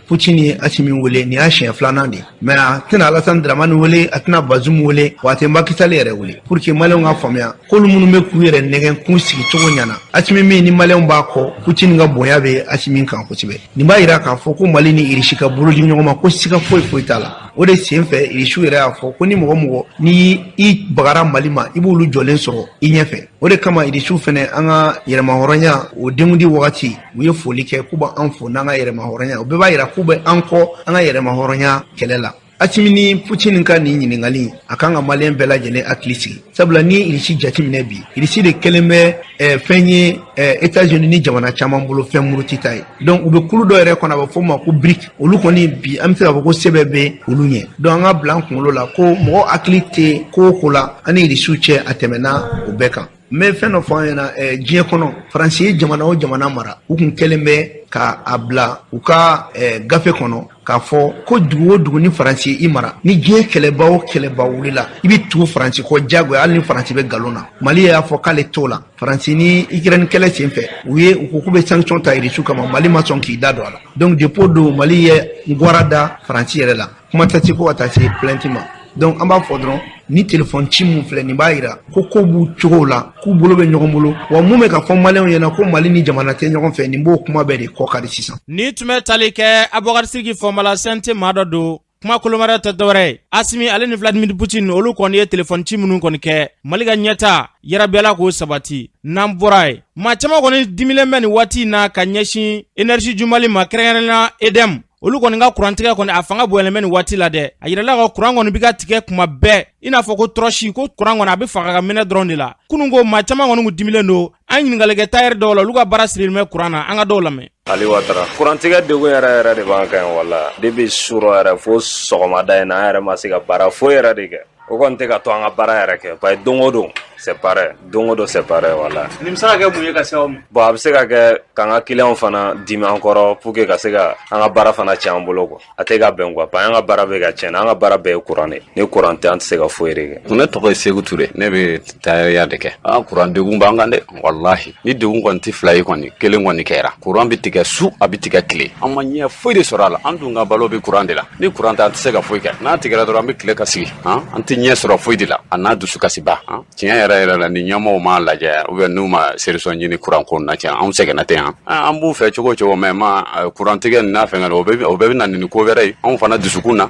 Speaker 10: Poutine ye Asimi wele, nin y'a siɲɛ filanan de ye, mais a tɛna Alassane Dramane wele, a tɛna Bazoum wele, wa a tɛ Macky Sall yɛrɛ wele, pour que maliyɛnw ka faamuya k'olu minnu bɛ k'u yɛrɛ nɛgɛn k'u sigi cogo ɲɛna, Asimi min ni maliyɛnw b'a kɔ, Poutine ka bonya bɛ Asimi kan kosɛbɛ. Nin b'a yira k'a fɔ ko Mali ni Irisi ka bolodi ɲɔgɔn ma, ko siga foyi foyi t'a la. O de sen fɛ, Irisiw yɛrɛ y'a fɔ ko ni mɔgɔ mɔgɔ ni i bagara Mali ma, i b'olu jɔlen sɔrɔ i ɲɛfɛ. O de kama Irisiw fɛnɛ, an ka yɛrɛmahɔrɔnya o denkundi wagati, u ye foli kɛ k'u b'an fo n'an ka yɛrɛmahɔrɔnya. O bɛɛ b'a yira k'u bɛ an kɔ an ka yɛrɛmahɔrɔnya kɛlɛ la. Asimi ni Putin ka nin ɲininkali, a kan ka maliyɛn bɛɛ lajɛlen hakili sigi, sabula ni Irisi jateminɛ bi, Irisi de kɛlen bɛ fɛn ye États-Unis ni jamana caman bolo fɛn murutita ye. Donc u bɛ kulu dɔ yɛrɛ kɔnɔ, a bɛ fɔ o ma ko BRIC. Olu kɔni bi, an bɛ se k'a fɔ ko sɛbɛ bɛ olu ɲɛ. Donc an ka bila an kunkolo la ko mɔgɔ hakili tɛ ko o ko la an ni Irisiw cɛ, a tɛmɛna o bɛɛ kan. N bɛ fɛn dɔ fɔ an ɲɛna, diɲɛ kɔnɔ, Faransi ye jamana o jamana mara, u kun kɛlen bɛ ka a bila u ka gafe kɔnɔ k'a fɔ ko dugu o dugu ni Faransi ye i mara, ni diɲɛ kɛlɛba o kɛlɛba wulila, i bɛ tugu Faransi kɔ diyagoya, hali ni Faransi bɛ nkalon na. Mali y'a fɔ k'ale t'o la. Faransi ni Ukraine kɛlɛ sen fɛ, u ye u ko k'u bɛ sanction ta Irisiw kama, Mali ma sɔn k'i da don a la. Donc depuis o don, Mali ye gwara da Faransi yɛrɛ la, kuma tɛ se ko ka taa se plainte ma. Donc an b'a fɔ dɔrɔn, ni telefɔni ci mun filɛ nin, b'a yira ko ko b'u cogo la, k'u bolo bɛ ɲɔgɔn bolo. Wa mun bɛ ka fɔ maliyɛnw ɲɛna ko Mali ni jamana tɛ ɲɔgɔn fɛ, nin b'o kuma bɛɛ de kɔ kari sisan.
Speaker 2: Ni tun bɛ tali kɛ Abubakar Siriki Fɔnba la, CNT maa dɔ don. Kuma kolomara tɛ dɔwɛrɛ ye, Asimi ale ni Vladimir Putin, olu kɔni ye telefɔni ci minnu kɔni kɛ, Mali ka ɲɛta yarabi Ala k'o sabati. N'an bɔra yen, maa caman kɔni dimilen bɛ nin waati in na ka ɲɛsin Énergie du Mali ma, kɛrɛnkɛrɛnnenya EDM. Olu kɔni ka kurantigɛ kɔni, a fanga bonyalen bɛ nin waati la dɛ. A yirala ka kuran kɔni bɛ ka tigɛ kuma bɛɛ, i n'a fɔ ko tɔrɔsi ko kuran kɔni a bɛ faga ka minɛ dɔrɔn de la. Kunun ko maa caman kɔni kun dimilen don. An ɲininkali kɛ tailleur dɔw la, olu ka baara sirilen bɛ kuran na. An ka dɔw lamɛn.
Speaker 13: Ali Watara. Kurantigɛ degun yɛrɛ yɛrɛ de b'an kan yan, wala depuis surɔ yɛrɛ fo sɔgɔmada in na, an yɛrɛ ma se ka baara foyi yɛrɛ de kɛ. O kɔni tɛ ka to an ka baara yɛrɛ kɛ, parce que don o don c'est pareil, don o don c'est pareil, wala.
Speaker 2: Nin bɛ se ka kɛ mun ye ka se aw ma?
Speaker 13: Bon, a bɛ se ka kɛ k'an ka clients fana dimi an kɔrɔ pour que ka se ka an ka baara fana tiɲɛ an bolo quoi. A tɛ ka bɛn quoi, parce que an ka baara bɛ ka tiɲɛ, an ka baara bɛɛ ye courant de. Ni courant tɛ, an tɛ se ka foyi de kɛ.
Speaker 14: Ne tɔgɔ ye Seku Ture, ne bɛ tailleur de kɛ. An courant degun b'an kan dɛ, walahi. Ni degun kɔni tɛ fila ye kɔni, kelen kɔni kɛra. Courant bɛ tigɛ su, a bɛ tigɛ tile. An ma ɲɛ foyi de sɔrɔ a la. An dun ka balo bɛ courant de la. Ni courant tɛ, an tɛ se ka foyi kɛ. N'a tigɛra dɔrɔn, an bɛ tile ka sigi, an tɛ ɲɛ sɔrɔ foyi de la. A n'a dusukasiba, tiɲɛ yɛrɛ yɛrɛ la, ni ɲɛmɔgɔw m'a lajɛ ou bien n'u ma solution ɲini courant ko na, tiɲɛ, anw sɛgɛnna tɛ yan. An b'u fɛ cogo o cogo, mais ma courant tigɛ nin n'a fɛngɛ, o bɛɛ bɛ na ni ko wɛrɛ ye anw fana dusukun na.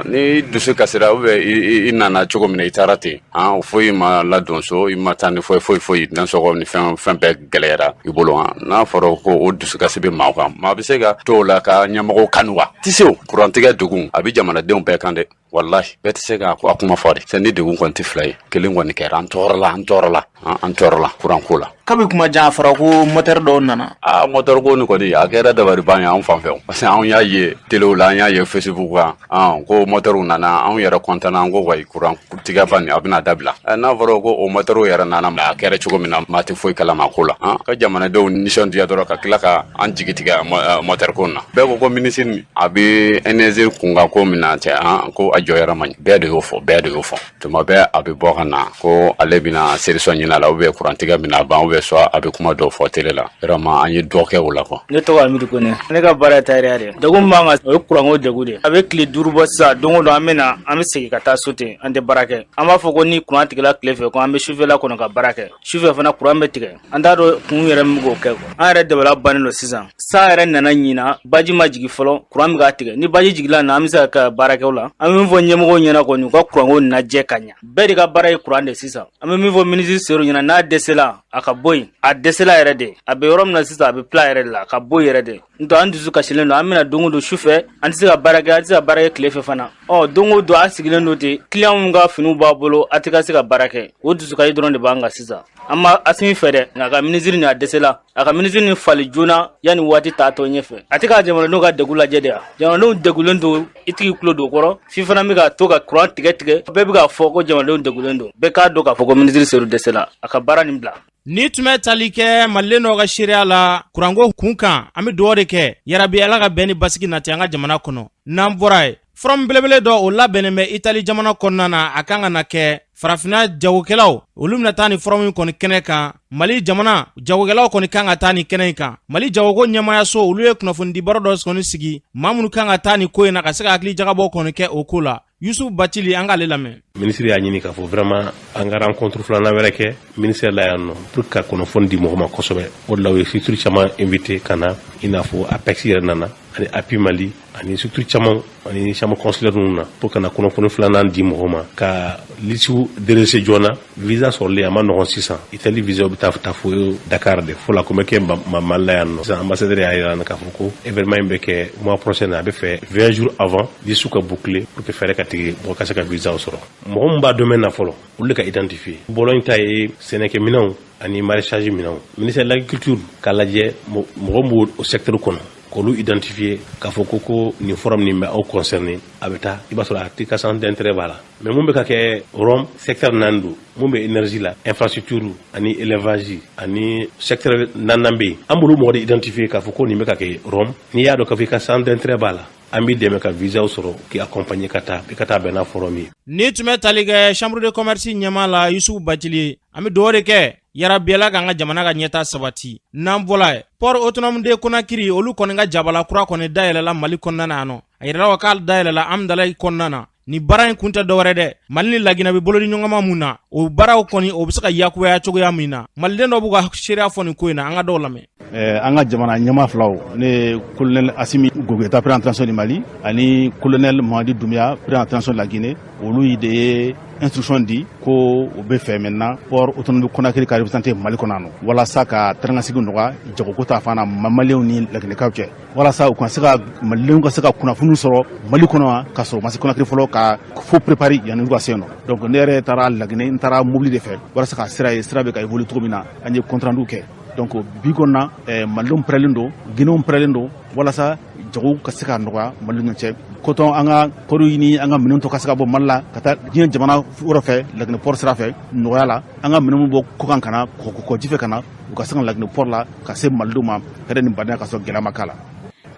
Speaker 14: Ni dusu kasira ou bien i nana cogo min na, i taara ten, foyi ma ladon so, i ma taa ni foyi foyi foyi, nasɔngɔ ni fɛn fɛn bɛɛ gɛlɛyara i bolo. N'a fɔra ko o dusukasi bɛ maaw kan, maa bɛ se ka to o la ka ɲɛmɔgɔw kanu wa? Tɛ se. O courant tigɛ degun, a bɛ jamanadenw bɛɛ kan dɛ, walahi. Bɛɛ tɛ se ka a kuma fɔ de. Ni degun kɔni tɛ fila ye, kelen kɔni kɛra. An tɔɔrɔla, an tɔɔrɔla, an tɔɔrɔla courant ko la.
Speaker 2: Kabi kuma jan, a fɔra ko moteur dɔw nana.
Speaker 14: Aa, moteur ko nin kɔni, a kɛra dabaliban ye anw fan fɛ, parce que anw y'a ye telew la, an y'a ye Facebook kan ko moteur nana. Anw yɛrɛ content, an ko wayi, courant tigɛ ba nin, a bɛna dabila. N'a fɔra ko o moteur yɛrɛ nana, a kɛra cogo min na, maa tɛ foyi kalama ko la. Ka jamanadenw nisɔndiya dɔrɔn, ka tila ka an jigi tigɛ moteur ko na. Bɛɛ ko ko ministre a bɛ énergie kunkan ko min na cɛ, ko a jɔyɔrɔ man ɲi. Bɛɛ de y'o fɔ, bɛɛ de y'o fɔ. Tuma bɛɛ a bɛ bɔ ka na ko ale bɛna solution ɲini a la, ou bien courant tigɛ bɛna ban, ou bien soit a bɛ kuma dɔw fɔ télé la. Vraiment, an ye dɔ kɛ o la quoi.
Speaker 15: Ne tɔgɔ Amidu Kone, ne ka baara ye tailleur de ye. Degun min b'an kan, o ye kuranko degun de ye. A bɛ tile 5 bɔ sisan, don o don an bɛ na, an bɛ segin ka taa so ten, an tɛ baara kɛ. An b'a fɔ ko ni kuran tigɛla tile fɛ, ko an bɛ sufɛla kɔnɔ ka baara kɛ. Sufɛ fana, kuran bɛ tigɛ. An t'a dɔn kun yɛrɛ min b'o kɛ quoi. An yɛrɛ dabala bannen don sisan. San yɛrɛ nana ɲina, baji ma jigin fɔlɔ, kuran bɛ ka tigɛ. Ni baji jigila na, an bɛ se ka baara kɛ o la. An bɛ min fɔ ɲɛmɔgɔw ɲɛna kɔni, u ka kuranko lajɛ ka ɲa. Bɛɛ de ka baara ye kuran de sisan. An bɛ min fɔ minisiri. Seru ɲɛna, n'a dɛsɛla, a ka bɔ yen. A dɛsɛla yɛrɛ de. A bɛ yɔrɔ min na sisan, a bɛ pla yɛrɛ de la, a ka bɔ yɛrɛ de. N'o tɛ, an dusu kasilen don. An bɛna don o don su fɛ, an tɛ se ka baara kɛ, an tɛ se ka baara kɛ tile fɛ fana. Ɔ, don o don an sigilen don ten, client ka finiw b'a bolo, a tɛ ka se ka baara kɛ. O dusukasi dɔrɔn de b'an kan sisan. An ma Asimi fɛ dɛ, nka a ka minisiri nin, a dɛsɛla. A ka minisiri nin fali joona yanni waati t'a tɔ ɲɛfɛ. A tɛ ka jamanadenw ka degun lajɛ de wa? Jamanadenw degunnen don, i tigi tulo don kɔrɔ si fana bɛ ka to ka kuran tigɛ tigɛ. Bɛɛ bɛ k'a fɔ ko jamanadenw degunnen don. Bɛɛ k'a dɔn k'a fɔ ko minisiri Seru dɛsɛla, a ka baara nin bila.
Speaker 2: Ni tun bɛ tali kɛ Maliden dɔw ka seereya la kuranko kun kan, an bɛ dugawu de kɛ, yarabi Ala ka bɛn ni basigi nati an ka jamana kɔnɔ. N'an bɔra yen, forum belebele dɔ, o labɛnnen bɛ Itali jamana kɔnɔna na. A kan ka na kɛ farafinna jagokɛlaw, olu bɛna taa ni forum in kɔni kɛnɛ kan. Mali jamana jagokɛlaw kɔni kan ka taa ni kɛnɛ in kan. Mali jagoko ɲɛmayaso, olu ye kunnafonidi baro dɔ kɔni sigi, maa minnu kan ka taa ni ko in na, ka se ka hakili jagabɔ kɔni kɛ o ko la. Yusuf Bacili, an k'ale lamɛn.
Speaker 16: Minisiri y'a ɲini k'a fɔ vraiment an ka rencontre filanan wɛrɛ kɛ ministère la yan nɔ pour ka kunnafoni di mɔgɔ ma kosɛbɛ. O de la, u ye structure caman invité ka na, i n'a fɔ APEX yɛrɛ nana, ani API Mali, ani structure caman, ani chambre consulaire ninnu na, pour ka na kunnafoni filanan di mɔgɔ ma, ka liste dresser joona. Visa sɔrɔli a ma nɔgɔn sisan. Italie visa bɛ taa taa fo Dakar de fo la, ko bɛ kɛ Mali la yan nɔ. Sisan ambassadeur y'a yira k'a fɔ ko événement in bɛ kɛ mois prochain, a bɛ fɛ 20 jours avant liste ka boucler pour que fɛɛrɛ ka tigɛ, mɔgɔ ka se ka visa sɔrɔ. Mɔgɔ min b'a domaine na fɔlɔ, olu de ka identifier. Bɔlɔn ta ye sɛnɛkɛminɛnw ani maraîchage minɛnw. Ministère de l'Agriculture k'a lajɛ mɔgɔ min b'o secteur kɔnɔ, k'olu identifier k'a fɔ ko nin forum nin bɛ aw concerné. A bɛ taa, i b'a sɔrɔ a tɛ ka centre d'intérêt b'a la. Mais mun bɛ ka kɛ Rome, secteur naani don: mun bɛ énergie la, infrastructure ani élevage, ani secteur naaninan bɛ yen. An b'olu mɔgɔ de identifier k'a fɔ ko nin bɛ ka kɛ Rome. N'i y'a dɔn k'a fɔ i ka centre d'intérêt b'a la, an b'i dɛmɛ ka visa sɔrɔ, k'i accompagner ka taa, i ka taa bɛn n'a forum ye.
Speaker 2: Ni tun bɛ tali kɛ chambre de commerce ɲɛmaa la, Yusufu Bacili. An bɛ dugawu de kɛ, yarabi Ala k'an ka jamana ka ɲɛta sabati. N'an bɔla yen, port autonome de Conakry, olu kɔni ka jabala kura kɔni dayɛlɛla Mali kɔnɔna na yan nɔ. A yirala k'a dayɛlɛla Amdalayi kɔnɔna na. Nin baara in kun tɛ dɔwɛrɛ dɛ, Mali ni Laginɛ bɛ bolodi ɲɔgɔnma mun na, o baaraw kɔni, o bɛ se ka yakubaya cogoya min na. Maliden dɔw b'u ka seereya fɔ nin ko in na, an ka dɔw lamɛn.
Speaker 17: An ka jamana ɲɛmaa filaw ne ye, colonel Asimi Goïta, président transition du Mali, ani colonel Mamadi Doumbouya, président transition de la Guinée, olu de ye instruction di ko u bɛ fɛ maintenant port autonome Conakry ka représenté Mali kɔnɔ yan nɔ, walasa ka tarakasigi nɔgɔya jagoko ta fan na Maliyɛnw ni Laginɛkaw cɛ, walasa u ka se ka Malidenw ka se ka kunnafoniw sɔrɔ Mali kɔnɔ yan, ka sɔrɔ u ma se Conakry fɔlɔ, ka fo préparer yanni u ka se yen nɔ. Donc ne yɛrɛ taara Laginɛ, n taara mobili de fɛ walasa ka sira ye, sira bɛ ka évoluer cogo min na. An ye compte rendu kɛ. Donc bi kɔnɔna, Malidenw pɛrɛlen don, Guinéenw pɛrɛlen don, walasa jago ka se ka nɔgɔya Mali ɲɔgɔn cɛ kotɔn, an ka kɔriw ni an ka minɛnw tɔ ka se ka bɔ Mali la ka taa diɲɛ jamana wɛrɛ fɛ Laginɛ port sira fɛ nɔgɔya la. An ka minɛnw bɔ kɔkan ka na kɔgɔji fɛ ka na, u ka se ka Laginɛ port la ka se Malidenw ma hɛrɛ ni badenya, ka sɔrɔ gɛlɛya ma k'a la.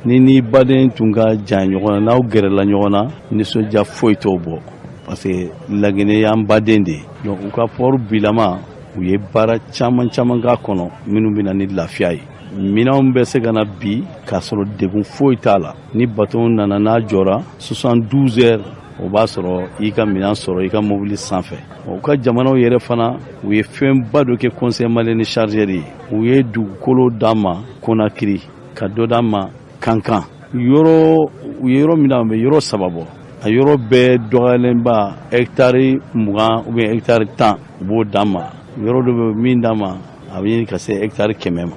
Speaker 18: Ni baden tun ka jan ɲɔgɔn na, n'aw gɛrɛla ɲɔgɔn na, nisɔndiya foyi t'o bɔ, parce que Laginɛ y'an baden de ye. Donc u ka port bilama, u ye baara caman caman k'a kɔnɔ minnu bɛ na ni lafiya ye. Minɛnw bɛ se ka na bi k'a sɔrɔ degun foyi t'a la. Ni bateau nana, n'a jɔra 72 heures, o b'a sɔrɔ i ka minɛn sɔrɔ i ka mobili sanfɛ. U ka jamanaw yɛrɛ fana, u ye fɛnba dɔ kɛ Conseil malien ni chargeur ye. U ye dugukolo d'an ma Conakry, ka dɔ d'an ma Kankan. Yɔrɔ u ye yɔrɔ min d'an ma, yɔrɔ saba bɔ, a yɔrɔ bɛɛ dɔgɔyalenba hectare 20 ou bien hectare 10, u b'o d'an ma. Yɔrɔ dɔ bɛ min d'an ma, a bɛ ɲini ka se hectare 100 ma.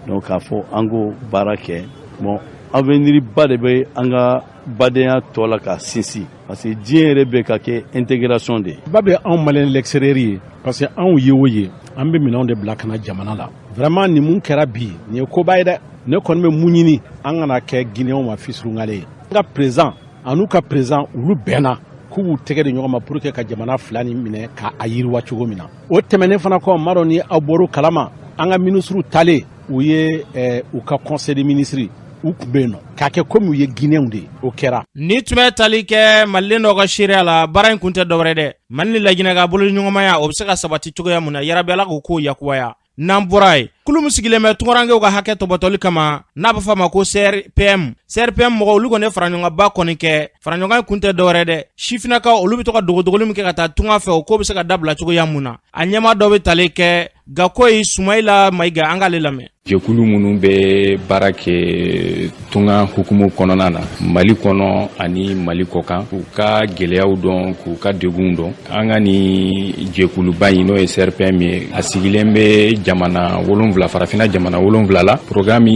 Speaker 18: Donc k'a fɔ an k'o baara kɛ, bon, avenir ba de bɛ an ka badenya tɔ la k'a sinsin, parce que diɲɛ yɛrɛ bɛ ka kɛ intégration de ye.
Speaker 19: Ba bɛ anw Malien l'extérieur ye, parce que anw ye o ye, an bɛ minɛnw de bila ka na jamana la. Vraiment, nin mun kɛra bi, nin ye koba ye dɛ. Ne kɔni bɛ mun ɲini, an kana kɛ Guinéenw ma fisurungale ye. An ka président an'u ka président, olu bɛnna k'u b'u tɛgɛ di ɲɔgɔn ma pour que ka jamana fila nin minɛ k'a yiriwa cogo min na. O tɛmɛnen fana kɔ, n m'a dɔn ni aw bɔr'o kalama, an ka ministres talen, u ye u ka conseil des ministres, u tun bɛ yen nɔ k'a kɛ komi u ye Guinéenw de ye, o kɛra.
Speaker 2: Ni tun bɛ tali kɛ Maliden dɔw ka seereya la, baara in kun tɛ dɔwɛrɛ dɛ, Mali ni Laginɛ ka bolo ɲɔgɔnmaya, o bɛ se ka sabati cogoya mun na. Yarabi Ala k'o ko yakubaya. N'an bɔra yen Kulu min sigilen bɛ tunkarankew ka hakɛ tɔbɔtɔli kama n'a bɛ fɔ a ma ko CRPM. CRPM mɔgɔw olu kɔni ye faraɲɔgɔnba kɔni kɛ. Faraɲɔgɔn kun tɛ dɔwɛrɛ dɛ, sifinnakaw olu bɛ to ka dogodogoli min kɛ ka taa tunga fɛ, o ko bɛ se ka dabila cogoya mun na. A ɲɛmaa dɔ bɛ tali kɛ Gakoyi Sumayila Mayiga, an k'ale lamɛn.
Speaker 20: Jɛkulu minnu bɛ baara kɛ tunga hukumu kɔnɔna na Mali kɔnɔ ani Mali kɔkan, k'u ka gɛlɛyaw dɔn, k'u ka degunw dɔn. An ka nin jɛkuluba in, n'o ye CRPM ye, a sigilen bɛ jamana 7, farafinna jamana 7 la. Programme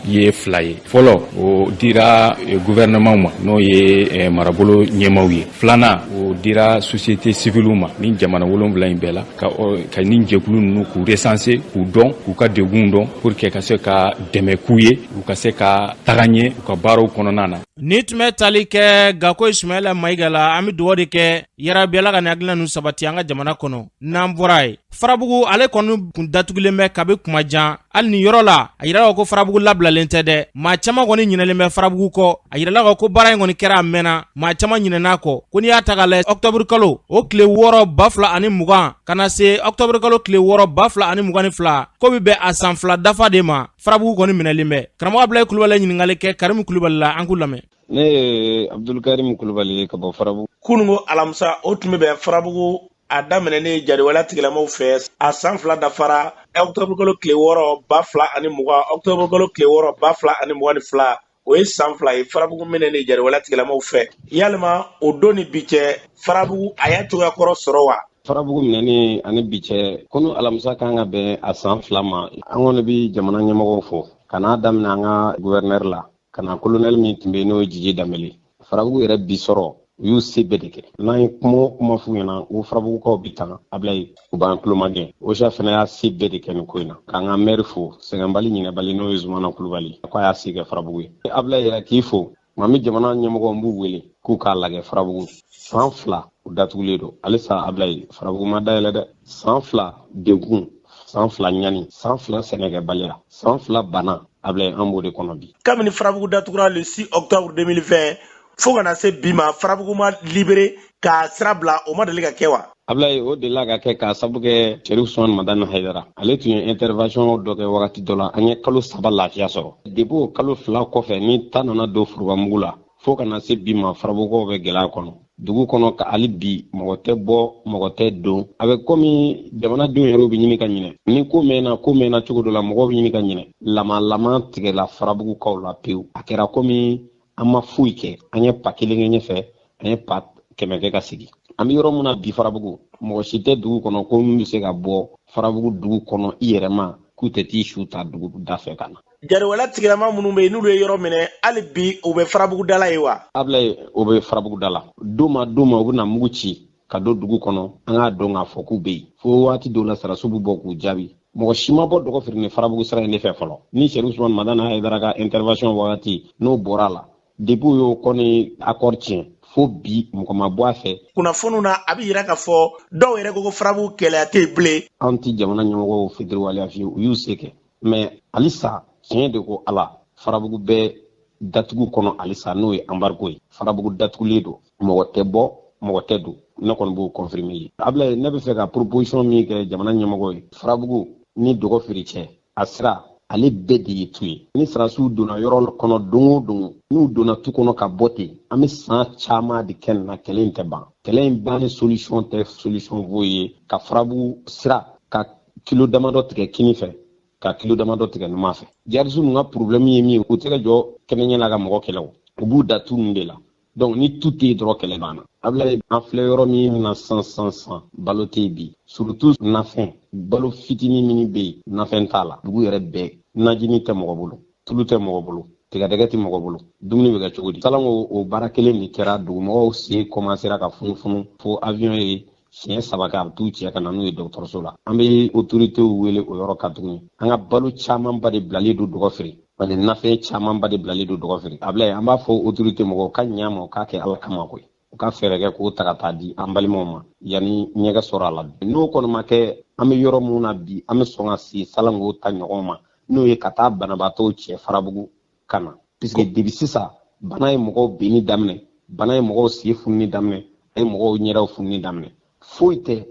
Speaker 20: ye 2 ye. Fɔlɔ, o dira gouvernement ma, n'o ye marabolo ɲɛmaaw ye. Filanan, o dira société civile ma ni jamana 7 in bɛɛ la, ka nin jɛkulu ninnu k'u recenser, k'u dɔn, k'u ka degunw dɔn, pour que ka se ka dɛmɛ k'u ye, u ka se ka taga ɲɛ u ka baaraw kɔnɔna na.
Speaker 2: Ni tun bɛ tali kɛ Gakoyi Sumayila Mayiga la, an bɛ dugawu de kɛ yarabi Ala ka nin hakilina ninnu sabati an ka jamana kɔnɔ. N'an bɔra yen, Farabugu ale kɔni kun datugulen bɛ kabi kuma jan. Hali nin yɔrɔ la, a yirala ko Farabugu labilalen tɛ dɛ. Maa caman kɔni ɲinɛlen bɛ Farabugu kɔ. A yirala ko baara in kɔni kɛra a mɛnna, maa caman ɲinɛn'a kɔ. Ko n'i y'a ta k'a lajɛ, octobre kalo o tile 6 2020 ka na se octobre kalo tile 6 2022, ko bɛ bɛn a san 2 dafa de ma. Farabugu kɔni minɛlen bɛ. Karamɔgɔ Abulayi Kulubali ɲininkali kɛ Karimu Kulubali la, an k'u lamɛn.
Speaker 21: Ne ye Abdulkarim Kulubali ye ka bɔ Farabugu.
Speaker 1: Kununko alamisa, o tun bɛ bɛn Farabugu a daminɛnen jariwala tigilamaw fɛ, a san 2 dafara octobre kalo tile 6 2020, octobre kalo tile 6 2022, o ye san 2 ye Farabugu minɛnen jariwala tigilamaw fɛ. Yalima o don ni bi cɛ, Farabugu a y'a cogoya kɔrɔ sɔrɔ wa?
Speaker 21: Farabugu minɛnen ani bi cɛ, kunu alamisa kan ka bɛn a san 2 ma. An kɔni bi jamana ɲɛmɔgɔw fo ka n'a daminɛ an ka gouverneur la, ka na colonel min tun bɛ yen n'o ye Jiji Danbele. Farabugu yɛrɛ bi sɔrɔ, u y'u se bɛɛ de kɛ. N'an ye kuma o kuma f'u ɲɛna ko Farabugukaw bi tan, Ablaye, u b'an tulomagɛn. OCA fana y'a se bɛɛ de kɛ nin ko in na. K'an ka maire fo, sɛgɛnbali ɲinɛbali, n'o ye Zumana Kulubali, k'a y'a se kɛ Farabugu ye. Ablaye yɛrɛ k'i fo. Nka n bɛ jamana ɲɛmɔgɔw n b'u wele k'u k'a lajɛ Farabugu. San 2 u datugulen don. Halisa Ablaye, Farabugu ma dayɛlɛ dɛ. San 2 degun, san 2 ɲani, san 2 sɛnɛkɛbaliya, san 2 bana, Ablaye, an b'o de kɔnɔ bi.
Speaker 1: Kabini Farabugu datugura le 6 octobre 2020 fo ka na se bi ma, Farabugu ma libéré k'a sira bila, o ma deli ka kɛ wa?
Speaker 21: Ablaye, o delila ka kɛ k'a sabu kɛ Chérif Ousmane Madani Haidara. Ale tun ye intervention dɔ kɛ wagati dɔ la, an ye kalo 3 lafiya sɔrɔ. Depuis o kalo 2 kɔfɛ, ni ta nana don forobamugu la, fo ka na se bi ma, Farabugukaw bɛ gɛlɛya kɔnɔ. Dugu kɔnɔ ka hali bi, mɔgɔ tɛ bɔ, mɔgɔ tɛ don. A bɛ komi jamanadenw yɛrɛ bɛ ɲini ka ɲinɛ. Ni ko mɛnna, ko mɛnna cogo dɔ la, mɔgɔw bɛ ɲini ka ɲinɛ. Lama-lama tigɛla Farabugukaw la pewu. A kɛra komi an ma foyi kɛ. An ye pa kelen kɛ ɲɛfɛ, an ye pa 100 kɛ ka sigi. An bɛ yɔrɔ min na bi Farabugu, mɔgɔ si tɛ dugu kɔnɔ ko min bɛ se ka bɔ Farabugu dugu kɔnɔ i yɛrɛ ma k'u tɛ t'i su ta dugu da fɛ ka na.
Speaker 1: Jariwala tigilama minnu bɛ yen n'olu ye yɔrɔ minɛ, hali bi u bɛ Farabugu da la ye wa?
Speaker 21: Ablaye, o bɛ Farabugu da la. Don ma don ma, u bɛna mugu ci ka don dugu kɔnɔ, an k'a dɔn k'a fɔ k'u bɛ yen. Fo waati dɔw la sarasiw bɛ bɔ k'u jaabi. Mɔgɔ si ma bɔ dɔgɔ firi ni Farabugu sira in de fɛ fɔlɔ. Ni Chérif Ousmane Madani Haidara ka intervention wagati n'o bɔra a la, depuis u y'o kɔni accord tiɲɛ, fo bi mɔgɔ ma bɔ a fɛ.
Speaker 1: Kunnafoniw na, a bɛ yira k'a fɔ dɔw yɛrɛ ko ko Farabugu kɛlɛya tɛ yen bilen.
Speaker 21: An ti jamana ɲɛmɔgɔw fitiriwaleya fiyewu, u y'u se kɛ. Mais halisa tiɲɛ de ko Ala, Farabugu bɛ datugu kɔnɔ halisa, n'o ye embargo ye. Farabugu datugulen don, mɔgɔ tɛ bɔ, mɔgɔ tɛ don. Ne kɔni b'o confirmer ye. Ablaye, ne bɛ fɛ ka proposition min kɛ jamana ɲɛmɔgɔ ye, Farabugu ni dɔgɔ firi cɛ, a sira ale bɛɛ de ye tu ye. Ni sarasiw donna yɔrɔ kɔnɔ don o don, n'u donna tu kɔnɔ ka bɔ ten, an bɛ san caman de kɛ nin na, kɛlɛ in tɛ ban. Kɛlɛ in bannen solution tɛ solution foyi ye ka Farabugu sira ka kilo damadɔ tigɛ kini fɛ, ka kilo damadɔ tigɛ numan fɛ. Jihadistes ninnu ka problème ye min ye, u tɛ ka jɔ kɛnɛ ɲɛ la ka mɔgɔ kɛlɛ o, u b'u da tu ninnu de la. Donc ni tu tɛ yen dɔrɔn, kɛlɛ banna. Ablaye, an filɛ yɔrɔ min na san san san, balo tɛ yen bi. Surtout nafɛn, balo fitinin min bɛ yen, nafɛn t'a la. Dugu yɛrɛ bɛɛ, najini tɛ mɔgɔ bolo, tulu tɛ mɔgɔ bolo, tigadɛgɛ tɛ mɔgɔ bolo. Dumuni bɛ kɛ cogo di? Salanko o baara kelen de kɛra, dugumɔgɔw sen commencera ka funufunu fo avion ye siɲɛ 3 kɛ, a bɛ t'u cɛ ka na n'u ye dɔgɔtɔrɔso la. An bɛ autorités wele o yɔrɔ kan tuguni. An ka balo camanba de bilalen don dɔgɔ feere, ani nafɛn camanba de bilalen don dɔgɔ feere. Ablaye, an b'a fɔ autorité mɔgɔw ka ɲa ma, u k'a kɛ Ala kama koyi. U ka fɛɛrɛ kɛ k'o ta ka taa di an balimaw ma yanni ɲɛ ka sɔrɔ a la. N'o kɔni ma kɛ, an bɛ yɔrɔ min na bi, an bɛ sɔn ka se Salanko ta ɲɔgɔn ma, n'o ye ka taa banabaatɔw cɛ Farabugu ka na. Puisque depuis sisan, bana ye mɔgɔw binni daminɛ, bana ye mɔgɔw sen fununi daminɛ, a ye mɔgɔw ɲɛdaw fununi daminɛ. Foyi tɛ,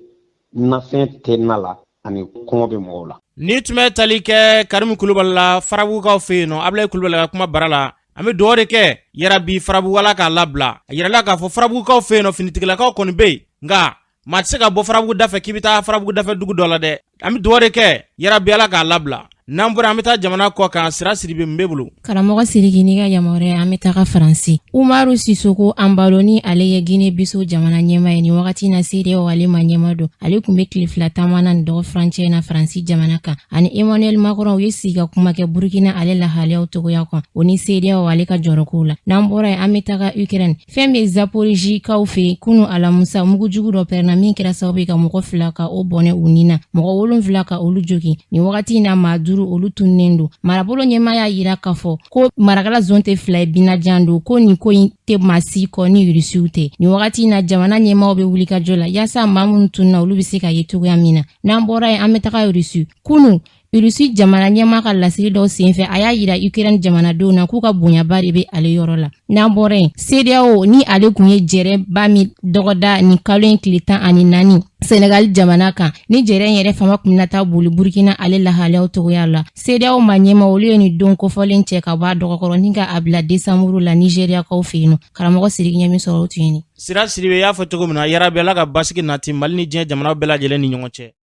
Speaker 21: nafɛn tɛ na la. Ani kɔngɔ bɛ mɔgɔw la.
Speaker 2: Nin tun bɛ tali kɛ Karimu Kulubali la Farabugukaw fɛ yen nɔ, Abulayi Kulubali ka kuma bara la. An bɛ dugawu de kɛ yarabi Farabugu Ala k'a labila. A yirala k'a fɔ Farabugukaw fɛ yen nɔ, finitigilakaw kɔni bɛ yen, nka maa tɛ se ka bɔ Farabugu dafɛ k'i bɛ taa Farabugu dafɛ dugu dɔ la dɛ. An bɛ dugawu de kɛ yarabi Ala k'a labila. N'an bɔra, an bɛ taa jamana kɔ kan. Sira Siribe min b'e bolo.
Speaker 3: Karamɔgɔ Siriki, n'i ka yamaruya, an bɛ taga Faransi. Umaru Sisoko Anbalo, ni ale ye Guinée Bissau jamana ɲɛmaa ye nin wagati na, CEDEAO ale ma ɲɛma don. Ale tun bɛ tile 2 taama na nin dɔgɔ furancɛ na Faransi jamana kan. Ani Emmanuel Macron, u ye sigi ka kuma kɛ Burkina ale lahalayaw cogoya kan, o ni CEDEAO ale ka jɔrɔkow la. N'an bɔra yen, an bɛ taga Ukraine. Fɛn bɛ Zaporizhikaw fɛ yen, kunu alamusa, mugujugu dɔ pɛrɛnna min kɛra sababu ye ka mɔgɔ 2 ka o bɔnɛ u ni na, mɔgɔ 7 ka olu jogin. Nin wagati in na, maa 5 olu tununnen don. Marabolo ɲɛmaa y'a yira k'a fɔ ko marakala zon tɛ fila ye, binajan don, ko nin ko in tɛ maa si kɔ ni Irisiw tɛ. Nin wagati in na, jamana ɲɛmaaw bɛ wulikajɔ la yaasa maa minnu tununna, olu bɛ se ka ye cogoya min na. N'an bɔra yen, an bɛ taga Irisi. Kunu, Irisi jamana ɲɛmaa ka laseli dɔw senfɛ, a y'a yira Ukraine jamanadenw na k'u ka bonyaba de bɛ ale yɔrɔ la. N'an bɔra yen, CEDEAO ni ale kun ye jɛrɛba min dɔgɔda nin kalo in tile 14 Senegal jamana kan, ni jɛrɛ in yɛrɛ fama kun bɛna taa boli Burkina ale lahalayaw cogoya la, CEDEAO ma ɲɛmaa olu ye nin don kofɔlen cɛ ka bɔ a dɔgɔkɔrɔ ni ka a bila desanburu la Nigeriakaw fɛ yen nɔ. Karamɔgɔ Siriki, ɲɛ min sɔrɔ o tun ye nin.
Speaker 2: Sira Siribe y'a fɔ cogo min na, yarabi Ala ka basigi nati Mali ni diɲɛ jamanaw bɛɛ lajɛlen ni ɲɔgɔn cɛ.